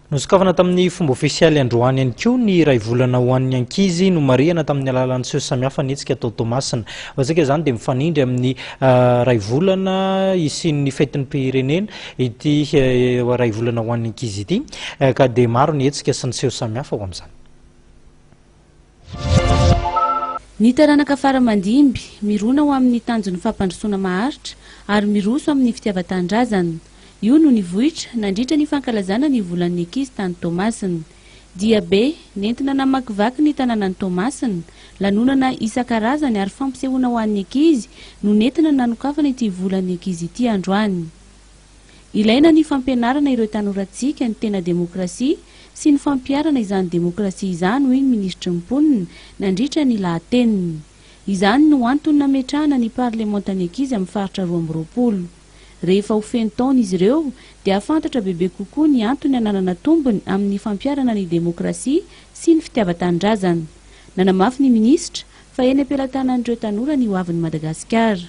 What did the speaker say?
Nosokafana tamin'ny fomba ofisialy androany ihany koa ny iray volana ho an'ny ankizy nomarihana tamin'ny alalan'ny seho samihafa ny hetsika tao Toamasina. Ho antsika izany dia mifanindry amin'ny iray volana hisian'ny fetim-pirenena ity iray volana ho an'ny ankizy ity ka dia maro ny hetsika sy ny seho samihafa ho amin'izany. Ny taranaka fara aman-dimby, mirona ho amin'ny tanjon'ny fampandrosoana maharitra ary miroso amin'ny fitiavan-tanindrazana. Io no nivoitra nandritra ny fankalazana ny volan'ny ankizy tany Toamasina. Diabe, nentina namakivaky ny tanànan'i Toamasina, lanonana isan-karazany ary fampisehoana ho an'ny ankizy no nentina nanokafana ity volan'ny ankizy ity androany. Ilaina ny fampianarana ireo tanorantsika ny tena demokrasia sy ny fampiharana izany demokrasia izany hoy ny minisitry ny mponina nandritra ny lahateniny. Izany no antony nametrahana ny parlemantan'ny ankizy amin'ny faritra 22. Rehefa ho feno taona izy ireo dia hahafantatra bebe kokoa ny antony hananana tombony amin'ny fampiharana ny demokrasia sy ny fitiavan-tanindrazana. Nanamafy ny minisitra fa eny am-pelatanan'ireo tanora ny hoavin'i Madagasikara.